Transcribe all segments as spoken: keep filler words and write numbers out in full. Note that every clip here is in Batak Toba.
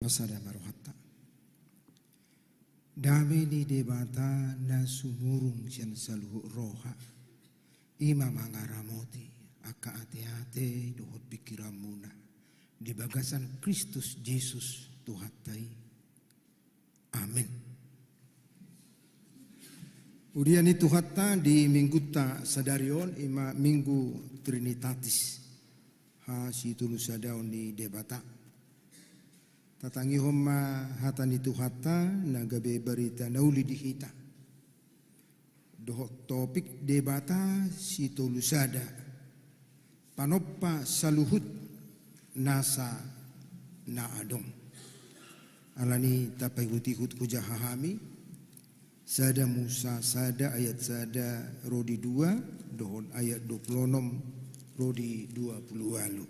Sada ma rohanta. Dame ni Debata na sumurung sian saluhut roha, i ma mangaramoti angka ateate dohot pingkiranmuna di bagasan Kristus Jesus Tuhanta i. Amen. Huria ni Tuhanta, di minggunta sadari on, i ma Minggu Trinitatis, hasitolusadaon ni Debata. Tatangihon ma hata ni Tuhanta na gabe barita na uli di hita. Dohot topik Debata sitolusada, panompa saluhut nasa na adong. Alani i tapaihutihut hujaha hami, Sada Musa sada ayat sada ro di dua, dohot ayat dua pulu onom ro di dua pulu ualu.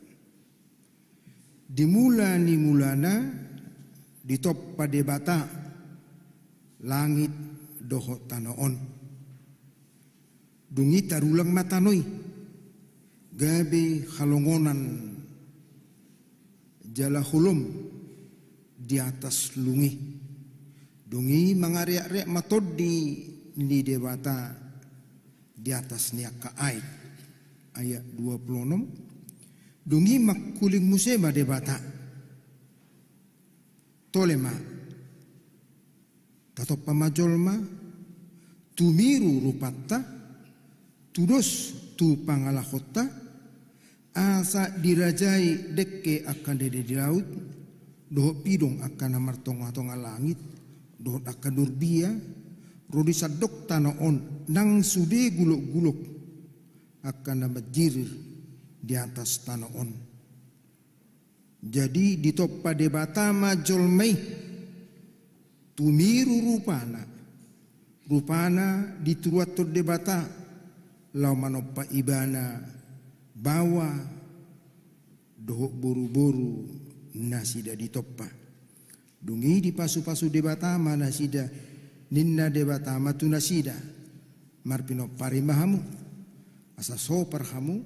Di mula ni mulana ditompa Debata langit dohot tano on. Dung i tarulang ma tano i, gabe halongonan jala holom di atas lung i. Dung i mangareakreak ma tondi ni Debata di atas ni angka aek. Ayat dua pulu onom. Dung i mangkuling muse ma Debata. Tole ma. Tatompa ma jolma, tumiru rupanta, tudos tu pangalahonta, asa dirajai dengke angka na di laut, dohot pidong angka na martongatonga langit, dohot angka durbia, ro di sandok tano on, nang sude gulokgulok angka na manjirir di atas tano on. Jadi ditompa Debata ma jolma i, tumiru rupana, rupana dituruanhon Debata, laho manompa ibana baoa dohot boruboru nasida ditompa. Dung i dipasupasu Debata ma nasida, ninna Debata ma tu nasida, marpinompari ma hamu, asa sopar hamu,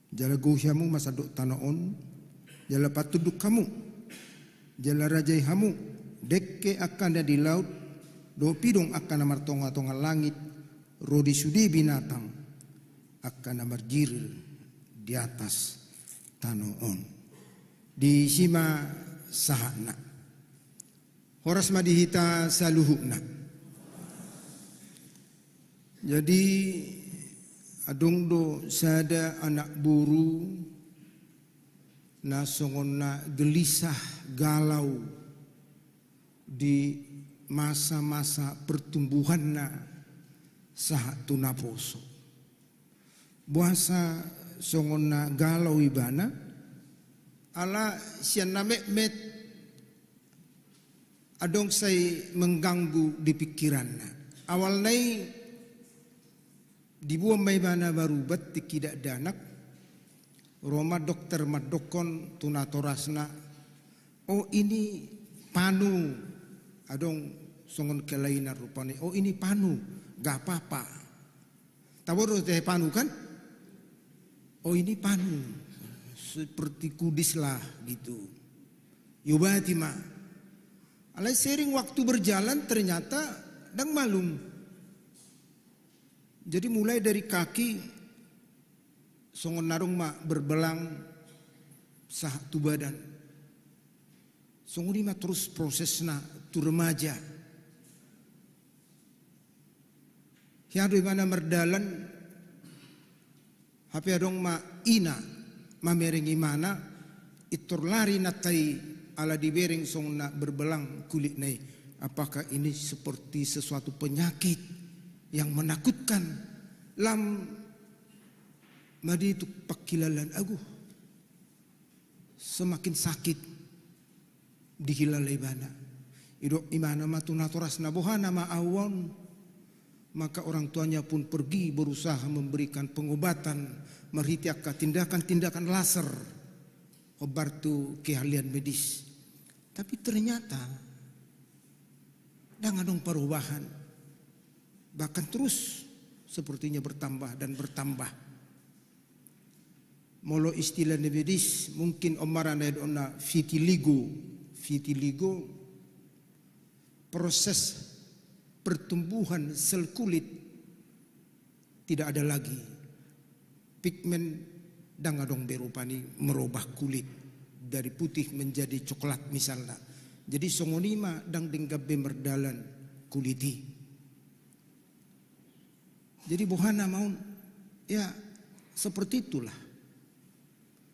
jala gohi hamu ma sandok tano on, jala patunduk hamu, jala rajai hamu, dengke angka na di laut, dohot pidong angka na martongatonga langit, ro di sude binatang angka na marjirir di atas tano on. Disi ma sahatna. Horas ma di hita saluhutna. Jadi, adong do sada anak boru na songon na gelisah galau di masa-masa pertumbuhanna sahat tu naposo. Boasa songon na galau ibana, ala sian na metmet adong sai mengganggu di pikiranna. Awalna i diboan ma ibana marubat tingki dakdanak, ro ma dokter mandokkon tu natorasna, "Oh, ini panu." Adong songon kelainan rupani, "Oh, ini panu, gak apa-apa." Tabo do tahe panu kan? "Oh, ini panu, seperti kudis lah," gitu. Iobati ma. Alai seiring waktu berjalan ternyata ndang malum. Jadi mulai dari kaki, songon na adong ma berbelang sahat tu badan. Songon i ma terus prosesna tu remaja. Hea do ibana mardalan, hape adong ma ina mamereng imana, intor lari nanta i ala dibereng songon na berbelang kulitna i. Apakah ini seperti sesuatu penyakit yang menakutkan? Lam ma di tu pangkilalaan, aguh, semakin sakit dihilala ibana. Didok imana ma tu natorasna, "Boha nama ahu on?" Maka orang tuanya pun pergi berusaha memberikan pengobatan marhite angka tindakan-tindakan laser, hombar tu keahlian medis. Tapi ternyata ndang adong perubahan. Bahkan terus sepertinya bertambah dan bertambah. Molo istilah ni medis, mungkin on ma ra na didokna vitiligo, vitiligo, proses pertumbuhan sel kulit tidak ada lagi. Pigmen ndang adong be rupani merubah kulit dari putih menjadi coklat misalna. Jadi songon i ma ndang denggan be mardalan kulit i. Jadi boha nama on, ya, seperti itulah.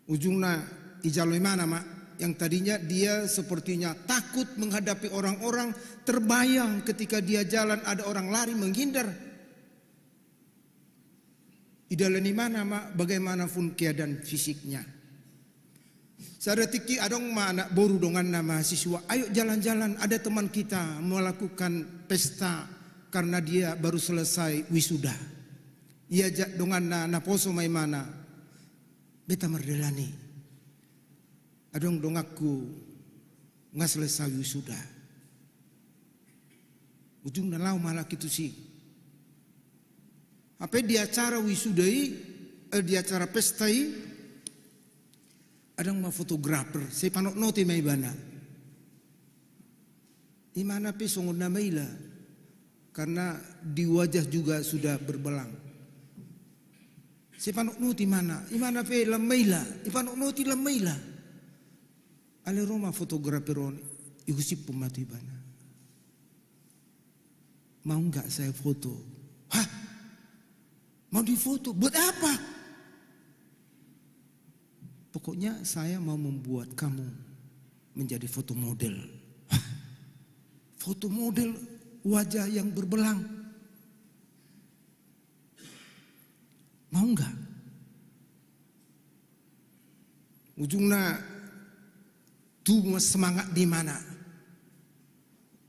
Ujungna dijalo imana ma, yang tadinya dia sepertinya takut menghadapi orang-orang, terbayang ketika dia jalan ada orang lari menghindar. Dijalo imana ma bagaimanapun keadaan fisiknya. Sada tingki adong ma anak boru donganna mahasiswa, "Ayo jalan-jalan, ada teman kita melakukan pesta karena dia baru selesai wisuda." Diajak donganna, naposo ma imana, "Beta mardalani. Adong donganku nga selesai wisuda." Ujungna laho ma halak i tusi. Hape di acara wisuda i, eh, di acara pesta i, adong ma fotografer, sai panotnoti ma ibana. Imana pe songon na maila, karena di wajah juga sudah berbelang. Sai panotnoti imana, imana pe lam maila, dipanotnoti lam maila. Alai ro ma fotografer on, digosipon ma tu ibana. "Mau nggak saya foto?" "Hah? Mau difoto? Buat apa?" "Pokoknya saya mau membuat kamu menjadi foto model." "Hah? Foto model wajah yang berbelang? Mau nggak?" Ujungna tubu ma semangat ni imana.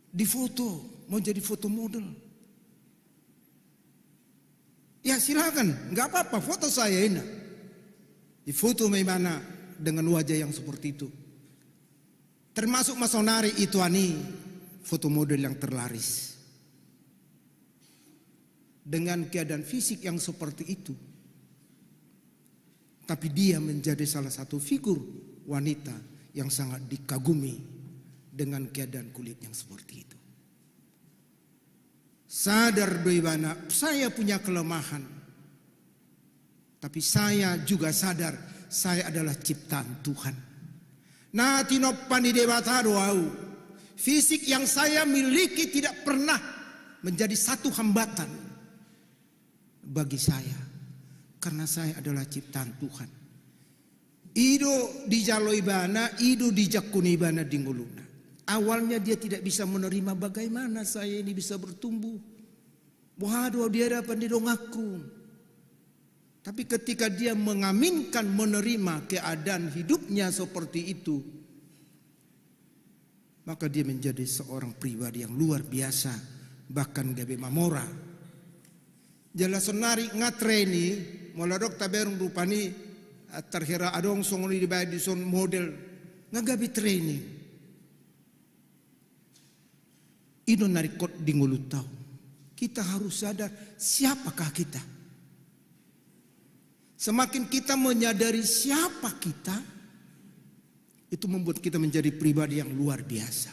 Difoto, mau jadi foto model. "Ya silakan, nggak apa-apa, foto saya ini." Difoto ma imana dengan wajah yang seperti itu. Termasuk ma saonari ituan i foto model yang terlaris. Dengan keadaan fisik yang seperti itu. Tapi dia menjadi salah satu figur wanita yang sangat dikagumi dengan keadaan kulit yang seperti itu. Sadar do ibana, "Saya punya kelemahan. Tapi saya juga sadar, saya adalah ciptaan Tuhan. Na tinompa ni Debata do au. Fisik yang saya miliki tidak pernah menjadi satu hambatan bagi saya, karena saya adalah ciptaan Tuhan." I do dijalo ibana, i do dijangkon ibana di ngoluna. Awalnya dia tidak bisa menerima, "Bagaimana saya ini bisa bertumbuh? Boha do au di hadapan ni donganku?" Tapi ketika dia mengaminkan, menerima keadaan hidupnya seperti itu, maka dia menjadi seorang pribadi yang luar biasa, bahkan gabe mamora. Jala saonari nga training, molo adong tabereng rupani, ah, terhera adong songon i dibaen dison model, nga gabe training. I do na ringkot di ngolunta on. Kita harus sadar siapakah kita. Semakin kita menyadari siapa kita, itu membuat kita menjadi pribadi yang luar biasa.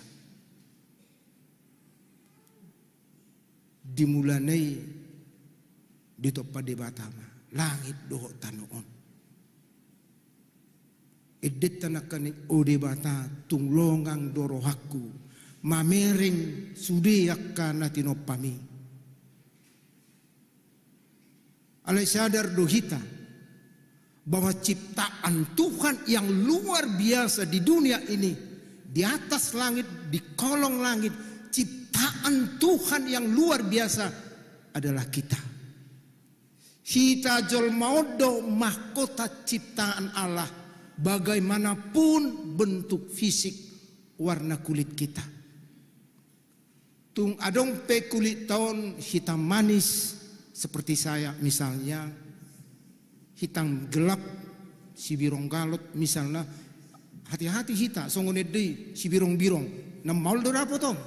Di mulana i ditompa Debata ma langit dohot tano on. Endenta nangkaning, "O Debata, tung longang do rohangku mamereng sude angka na tinompami." Alai sadar do hita bahwa ciptaan Tuhan yang luar biasa di dunia ini, di atas langit, di kolong langit, ciptaan Tuhan yang luar biasa adalah kita. Hita jolma on do mahkota ciptaan Allah, bagaimanapun bentuk fisik, warna kulit kita. Tung adong pe kulitta on hitam manis, seperti saya misalnya, hitam gelap, sibirong galot misalna, hati-hati hita, songon ende i, sibirong-birong, na maol do dapot on.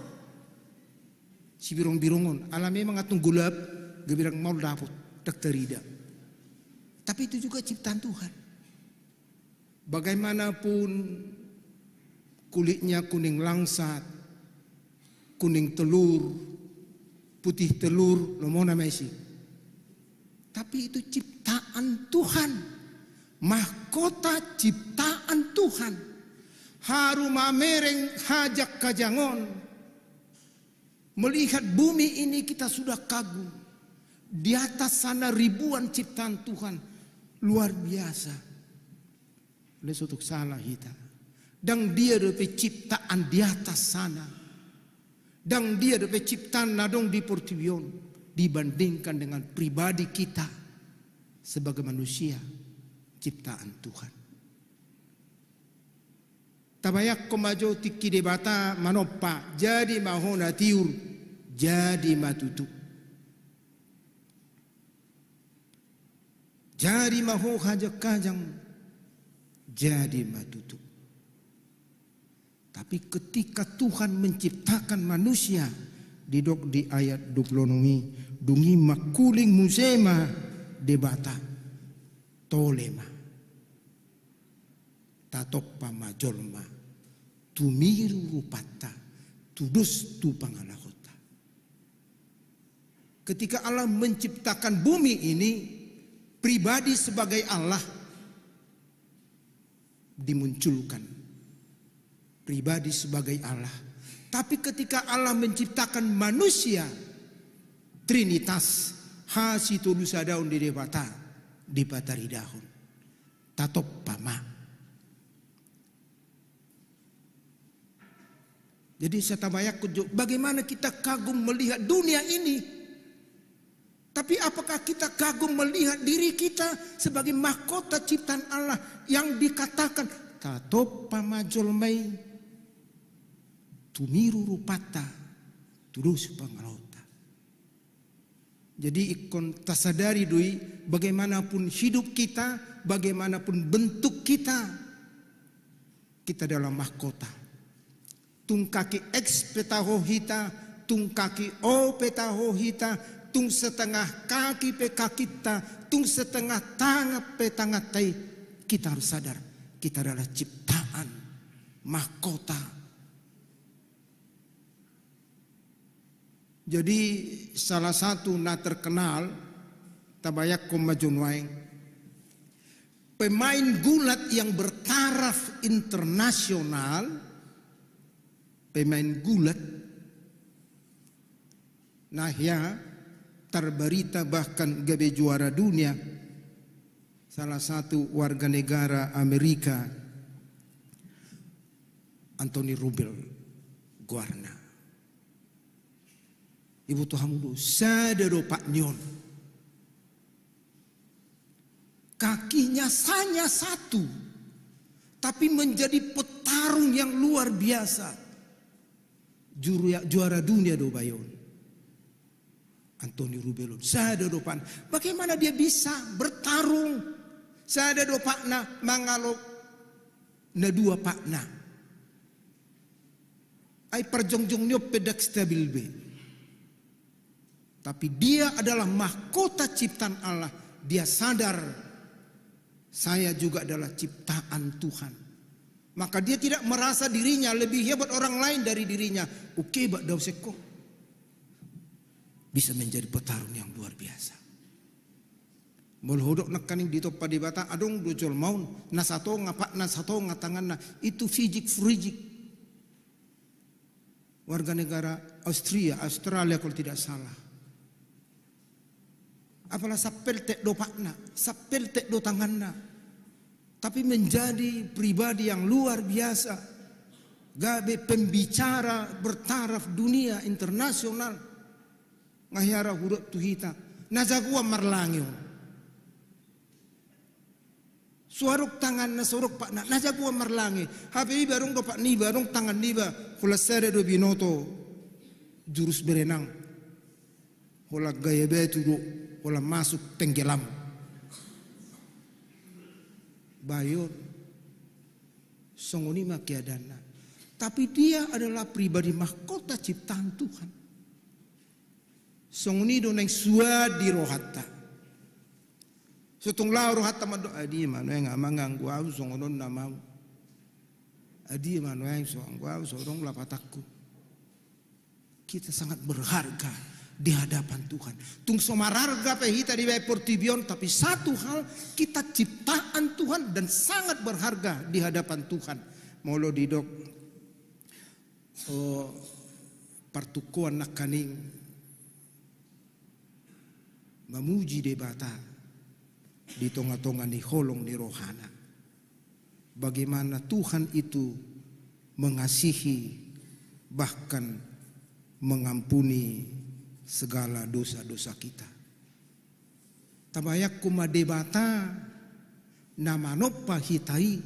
Sibirong-birong on, ala memang antung gelap, gabe ndang maol dapot, ndang tarida. Tapi itu juga ciptaan Tuhan. Bagaimanapun Kulitnya kuning langsat, kuning telur, putih telur, lomo na ma i. Tapi itu ciptaan Tuhan. Mahkota ciptaan Tuhan. Haru mamereng hajang-hajang on. Melihat bumi ini kita sudah kagum. Di atas sana ribuan ciptaan Tuhan. Luar biasa. Alai so tung sala hita. Ndang dia dope ciptaan di atas sana. Ndang dia dope ciptaan na adong di portibi on dibandingkan dengan pribadi kita sebagai manusia ciptaan Tuhan. Tabayangkon ma jo tingki Debata manompa, jadi ma ho na tiur, jadi ma tutu. Jadi ma ho hajang-hajang, jadi ma tutu. Tapi ketika Tuhan menciptakan manusia, didok di ayat dua puluh enam i, dung i mangkuling muse ma Debata, tole ma. Tatompa ma jolma, tumiru rupanta, tudos tu pangalahonta. Ketika Allah menciptakan bumi ini, pribadi sebagai Allah dimunculkan. Pribadi sebagai Allah. Tapi ketika Allah menciptakan manusia, Trinitas, hasitolu sadaon ni Debata, dipataridahon. Tatompa ma. Jadi, saya tabayangkon jo, bagaimana kita kagum melihat dunia ini. Tapi apakah kita kagum melihat diri kita sebagai mahkota ciptaan Allah yang dikatakan, tatompa ma jolma i, tumiru rupanta, tudos pangalahonta. Jadi ingkon tasadari do i, bagaimanapun hidup kita, bagaimanapun bentuk kita, kita adalah mahkota. Tung kaki X pe taho hita, tung kaki O pe taho hita, tung setengah kaki pe kakinta, tung setengah tangan pe tanganta i, kita harus sadar, kita adalah ciptaan, mahkota. Jadi, salah satu na terkenal, tabayangkon ma jo nuaeng, pemain gulat yang bertaraf internasional, pemain gulat, na hea, tarbarita bahkan gabe juara dunia, salah satu warga negara Amerika, Anthony Rubel goarna. Iboto hamu do, sada do opat ni on. Kakinya hanya satu, tapi menjadi petarung yang luar biasa. Juru-, juara dunia do bayo on. Anthony Rubel on. Sada do opatna. Bagaimana dia bisa bertarung? Sada do opatna mangalo na dua patna. Ai parjongjong ni on pe ndang stabil be. Tapi dia adalah mahkota ciptaan Allah. Dia sadar, saya juga adalah ciptaan Tuhan. Maka dia tidak merasa dirinya lebih hebat orang lain dari dirinya. Oke, bak dau seko. Bisa menjadi petarung yang luar biasa. Molo hudok nangkaning ditompa Debata, adong do jolma on, na satonga patna, satonga tanganna, itu fisik, fisik. Warga negara Austria, Australia kalau tidak salah. Apala sampeltek do patna, sampeltek do tanganna. Tapi menjadi pribadi yang luar biasa. Gabe pembicara bertaraf dunia internasional. Nga hea ra hudok tu hita. Na jagoan marlange on. So adong tanganna, so adong patna, na jagoan marlange. Hape iba adong do patniba, adong tanganniba. Holan sada do binoto jurus berenang. Holan gaya batu do, holan masuk tenggelam. Bayo on. Songon i ma keadaanna. Tapi dia adalah pribadi mahkota ciptaan Tuhan. Songon i do naeng suan di rohanta. So tung laho rohanta mandok, "Ah, dia ma nuaeng, ah, manganggo au songon on na mau." Adi manuang so anggo au so dong lapatangku. Kita sangat berharga di hadapan Tuhan. Tung so marharga pe hita di portibi on, tapi satu hal, kita ciptaan Tuhan dan sangat berharga di hadapan Tuhan. Molo didok, oh, partukoan nangkaning mamuji Debata di tonga-tonga ni holong ni rohana. Bagaimana Tuhan itu mengasihi, bahkan mengampuni segala dosa-dosa kita. Tabayangku ma Debata na manompa hita i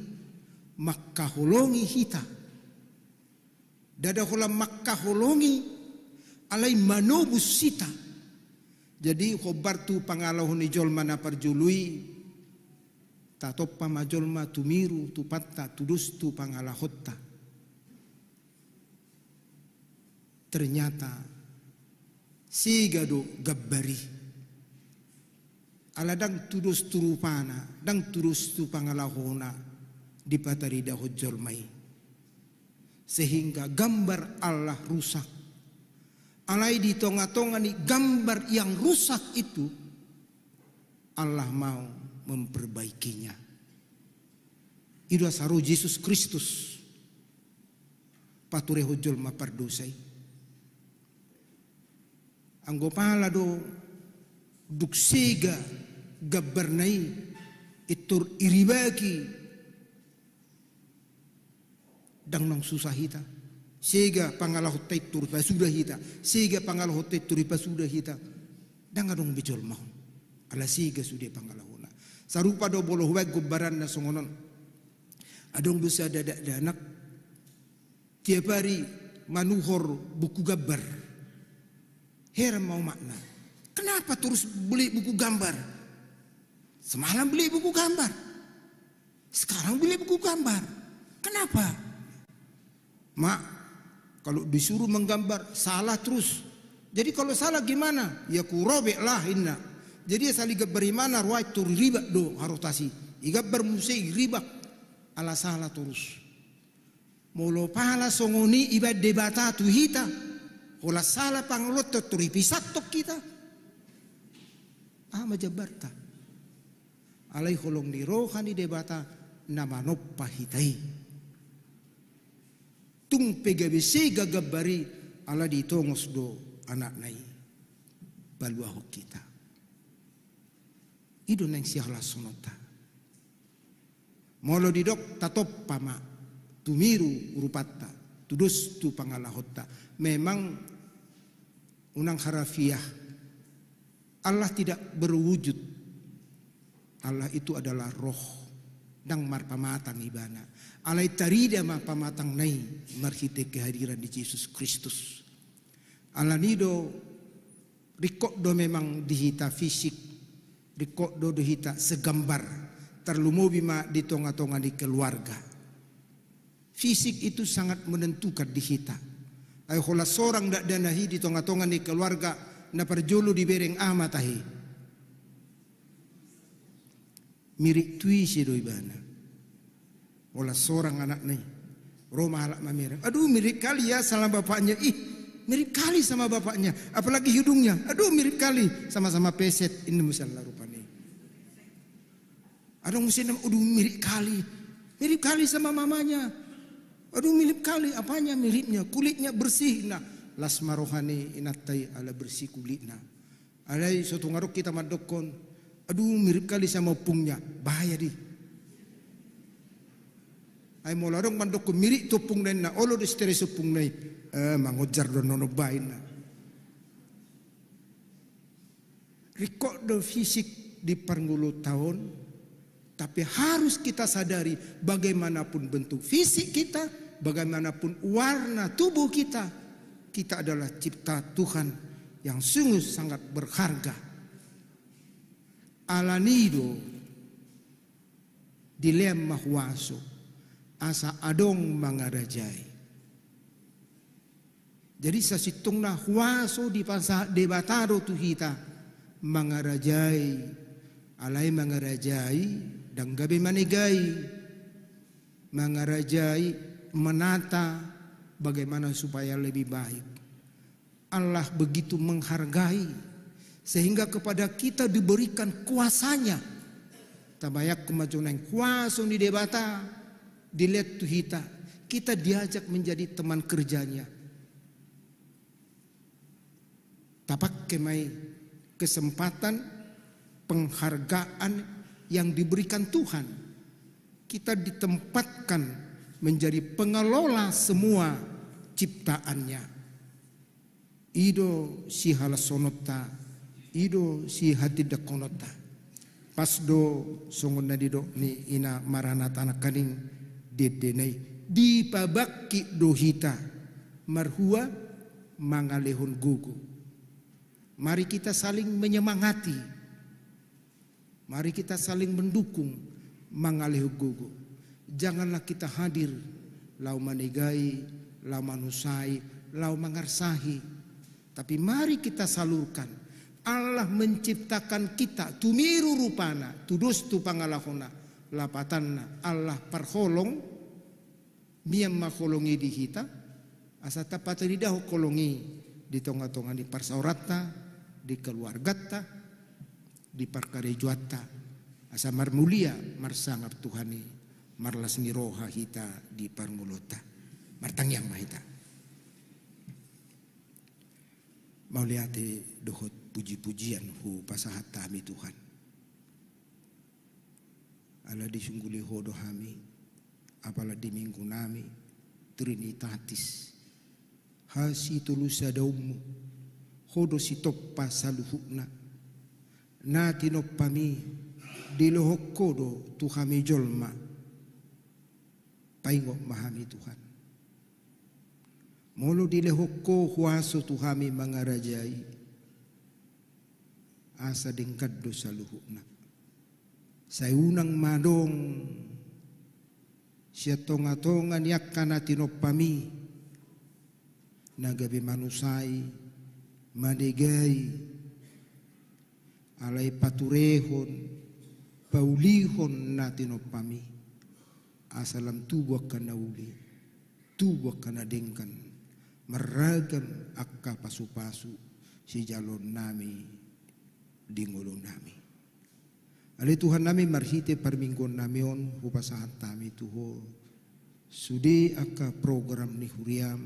mangkaholongi hita. Ndada holan mangkaholongi, alai manobus hita. Jadi hombar tu pangalaho ni jolma na parjolo i, tatompa ma jolma tumiru tu panta, tudos tu pangalahonta. Ternyata sega do gambar i. Ala ndang tudos tu rupana, ndang tudos tu pangalahona dipataridahon jolma i. Sehingga gambar Allah rusak. Alai di tonga-tonga ni gambar yang rusak itu, Allah mau memperbaikinya. I do asa ro Jesus Kristus paturehon jolma pardosa i. Anggo pala do dung sega gambarna i, pintor iribaki, ndang naung susa hita. Sega pangalahonta pintor ipasuda hita. Sega pangalahonta pintor ipasuda hita. Ndang adong be jolma on. Ala sega sude pangalahona. Sarupa do molo hubaen gombaranna songon on. Adong do sada dakdanak tiap ari manuhor buku gambar. Heran ma omakna. Kenapa terus beli buku gambar? Semalam beli buku gambar. Sekarang beli buku gambar. Kenapa? Mak, kalau disuruh menggambar, salah terus. Jadi kalau salah gimana? Ya kurobek lah, inna. Jadi asal igambar imana, ruai tu ribak do harotasi. Igambar muse iribak. Ala salah terus. Molo pala songon i ibaen Debata tu hita, holan sala pangalahonta pintor ipisathon hita. Aha ma jambarta? Alai holong ni roha ni Debata na manompa hita i. Tung pe gabe sega gambar i, ala ditongos do anakna i paluahon hita. I do naeng sihalashononta. Molo didok tatompa ma tumiru rupanta, tudos tu pangalahonta. Memang unang harafiah, Allah tidak berwujud. Allah itu adalah roh, ndang marpamatang ibana. Alai tarida ma pamatangna i marhite kehadiran di Jesus Kristus. Ala ni do ringkot do memang di hita fisik, ringkot do di hita segambar, tarlumobi ma di tonga-tonga ni keluarga. Fisik itu sangat menentukan di hita. Ai holan sorang dakdanak i di tonga-tonga ni keluarga, na parjolo dibereng aha ma tahe? Mirip tu ise do ibana? Holan sorang anakna i. Ro ma halak mamereng. Aduh, mirip kali ya sama bapaknya. Ih, mirip kali sama bapaknya. Apalagi hidungnya. Aduh, mirip kali. Sama-sama peset. Ini misalna rupani. Adong muse nama, aduh, mirip kali. Mirip kali sama mamanya. Aduh, mirip kali. Apanya miripnya? Kulitnya bersih. Nah, las ma roha ni inanta i ala bersih kulitna. Alai so tung adong hita mandokkon, aduh, mirip kali sama ompungnya, bahaya di. Ai molo adong mandokkon mirip tu ompungna inna, olo do stres ompungna i, eh, mangonjar do nono bainna. Ringkot do fisik di parngoluonta on, tapi harus kita sadari, bagaimanapun bentuk fisik kita, bagaimanapun warna tubuh kita, kita adalah cipta Tuhan yang sungguh sangat berharga. Ala ni do dilean ma huaso, asa adong mangarajai. Jadi sasintongna huaso dipasahat Debata do tu hita mangarajai, alai mangarajai ndang gabe manegai, mangarajai menata bagaimana supaya lebih baik. Allah begitu menghargai, sehingga kepada kita diberikan kuasanya. Tabayangkon ma jo naeng kuaso ni Debata dilehon tu hita, kita diajak menjadi teman kerjanya. Tapake ma i kesempatan, penghargaan yang diberikan Tuhan. Kita ditempatkan menjadi pengelola semua ciptaannya. I do sihalashononta, i do sihatindangkononta. Pas do songon na nidok ni ina Maranatha nangkaning di endena i, dipabangkit do hita marhua mangalehon gogo. Mari kita saling menyemangati. Mari kita saling mendukung, mangalehon gogo. Janganlah kita hadir laho manegai, laho manusai, laho mangarsahi. Tapi mari kita salurkan. Allah menciptakan kita tumiru rupana, tudos tu pangalahona, lapatanna Allah parholong, mian ma holong i di hita, asa tapataridahon holong i di tongatonga ni parsaoranta, di keluarganta, di parkarejoanta, asa marmulia marsangap Tuhan i, marlas ni roha hita di parngoluonta. Martangiang ma hita. Mauliate dohot pujipujian hupasahat hami Tuhan. Ala disungguli Ho do hami, apala di minggu nami, Trinitatis, hasitolusadaonmu, Ho do sitompa saluhutna, na tinompami dilehon Ho do tu hami jolma. Paingot ma hami Tuhan. Molo dilehon Ho huaso tu hami mangarajai, asa denggan do saluhutna. Sai unang ma adong sian tongatonga ni angka na tinompami na gabe manusai, manegai, alai paturehon, paulihon na tinompami, asa lam tubu angka na uli, tubu angka na denggan, marragam angka pasupasu sijaloonnami di ngolunami. Ale Tuhannami, marhite parmingguonnami on hupasahat hami tu Ho sude angka program ni huriam,